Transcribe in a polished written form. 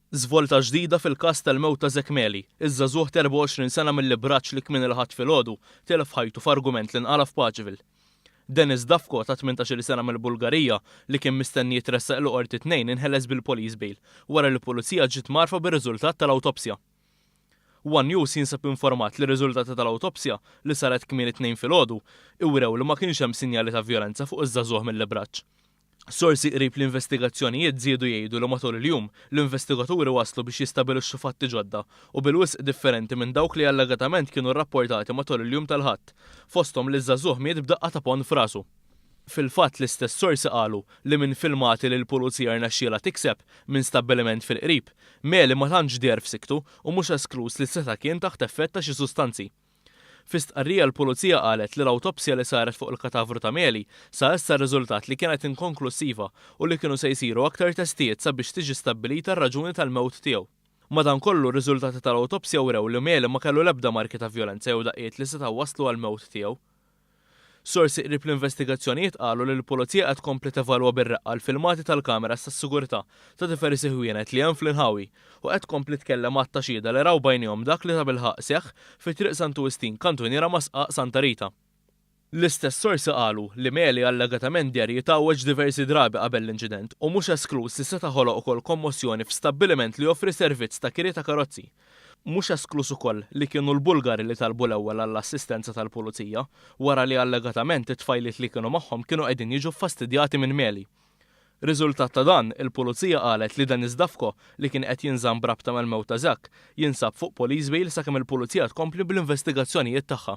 Żvolta ġdida fil-każ tal-mewt ta' Zach Meli, iż-żagħżugħ ta' 24 sena mill-Ibraġġ li kmieni l-Ħadd filgħodu tilef ħajtu f'argument li nqala' f'Paċeville. Denis Davko ta' 18-il sena mill-Bulgarija li kien mistenni jitressaq il-Qorti t-Tnejn inħeles bil-police bail wara li l-Pulizija ġiet mgħarrfa bir-riżultat tal-awtopsja. One News jinsab informat li r-riżultati tal-awtopsja, li saret kmieni t-Tnejn filgħodu, iwrew li ma kienx hemm sinjali ta' vjolenza fuq iż-żagħżugħ mill-Ibraġġ. Sorsi qrib l-investigazzjonijiet żiedu jgħidu li matul il-jum, l-investigaturi waslu biex jistabilixxu fatti ġodda u bil-wisq differenti minn dawk li allegatament kienu rrapportati matul il-jum tal-Ħadd, fosthom li ż-żagħżugħ miet b'daqqa ta' ponn f'rasu. Fil-fatt, l-istess sorsi qalu li minn filmati li l-Pulizija rnexxielha tikseb minn stabbiliment fil-qrib, Meli ma tantx deher f'siktu u mhux eskluż li seta' kien taħt effett ta' xi sustanzi. Fi stqarrija l-Pulizija qalet li l-awtopsja li saret fuq il-katavru ta' Meli sa issa rriżultat li kienet inkonklussiva u li kienu se jsiru aktar testijiet sabiex tiġi stabbilita r-raġuni tal-mewt tiegħu. Madankollu, r-riżultati tal-awtopsja wrew li Meli ma kellu l-ebda marki ta' vjolenza jew daqqiet li setgħu wasslu għall-mewt tiegħu. Sorsi qrib l-investigazzjonijiet qalu li l-Pulizija qed tkompli tevalwa bir-reqqa l-filmati tal-kameras tas-sigurtà ta' diversi ħwienet li hemm fl-inħawi u qed tkompli tkellem għadd ta' xhieda li raw b'għajnejhom dak li tabilħaqq seħħ fi Triq Santu Wistin, kantuniera ma' Sqaq Santa Rita. L-istess sorsi qalu li Meli allegatament deher jitgħawweġ diversi drabi qabel l-inċident u mhux eskluż li seta' ħoloq ukoll kommossjoni f'stabbiliment li joffri servizz ta' kiri ta' karozzi. Mhux eskluż ukoll li kienu l-Bulgari li talbu l-ewwel għall-assistenza tal-pulizija, wara li allegatament it-tfajliet li kienu magħhom kienu qegħdin jiġu ffastidjati minn Meli. Riżultat ta' dan, il-pulizija qalet li Denis Davko, li kien qed jinżamm b'rabta mal-mewt ta' Zak, jinsab fuq police bail sakemm il-pulizija tkompli bl-investigazzjonijiet tagħha.